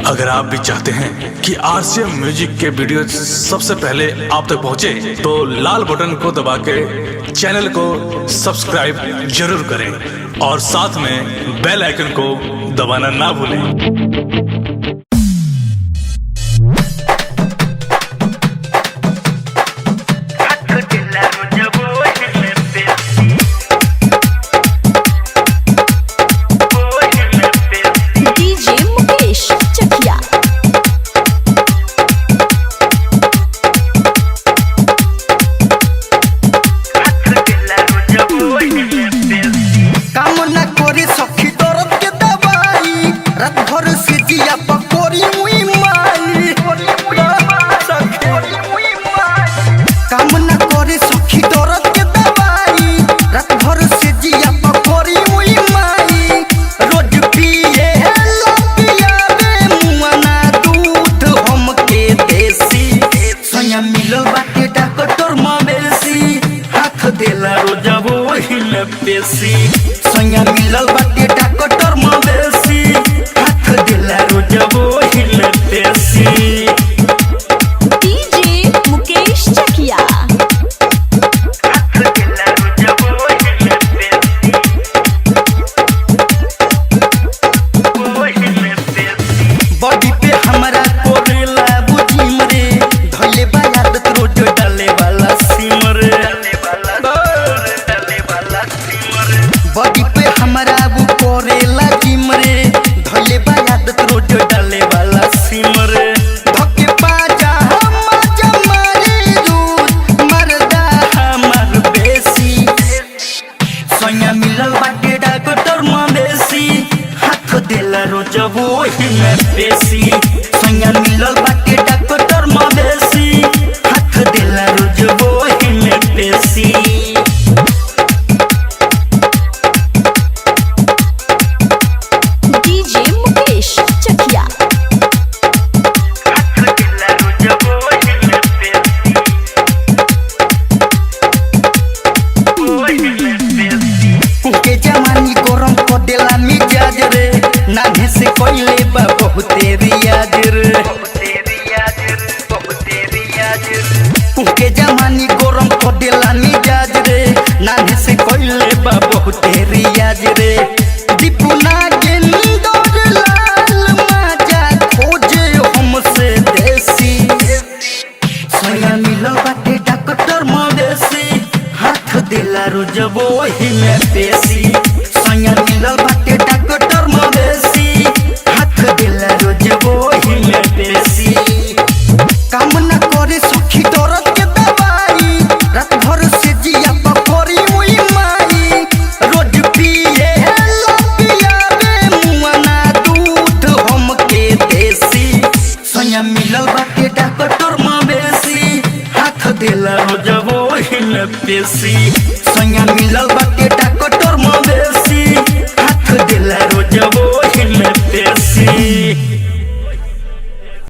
अगर आप भी चाहते हैं कि आरसीएम म्यूजिक के वीडियो सबसे पहले आप तक पहुंचे, तो लाल बटन को दबा के चैनल को सब्सक्राइब जरूर करें और साथ में बेल आइकन को दबाना ना भूलें। डीजे मुकेश चकिया। काम न करे सखी दर्द के दवाई, रात भर से जिया पकोरी मुई माई। काम न करे सखी दर्द के दवाई, रात भर से जिया पकोरी मुई माई। रोज पिए ला पियावे मुआना दूध हमके देसी। सोया मिलल बाटे डॉक्टर मवेशी, हाथ देला रोजा वही पेशी। सोया मिलल बाटे डॉक्टर मवेशी, हाथ देला रोजा वही पेशी। डीजे मुकेश चकिया। बॉडी पे हमरा कोरेला बुझिम रे, धोले बा आदत रोज डाले वाला सिम रे। बॉडी पे हमरा वो कोरेला जिम रे, धोले बा आदत रोज डाले वाला सिम रे। धोके बाजा हम जमारे दूध मरदा हमर बेसी। सोया मिलल बाटे डॉक्टर मवेशी, हाथ देला रोज वही में पेशी। सोया मिलल बाटे डॉक्टर मवेशी, हाथ देला रोज वही में पेशी। डीजे मुकेश चकिया। के जवानी गरम कर देला मिजाज रे, नाभे से कोइले बा बहुते रियाज रे। के जवानी गरम कर देला मिजाज रे, नाभे से कोइले बा बहुते रियाज रे। दीपू नागेंदर लाल माजा खोजे हमसे देसी। सोया मिलल बाटे डॉक्टर मवेशी, हाथ देला रोज वही में पेशी। सोया मिलल बाटे डॉक्टर मवेशी, हाथ देला रोज वही में पेशी। काम न करे सखी दर्द के दवाई, रात भर से जिया पकोरी मुई माई। रोज पिए ला पियावे मुआना दूध हमके देसी। सोया मिलल बाटे डॉक्टर मवेशी, हाथ देला रोज वही में पेशी। सोया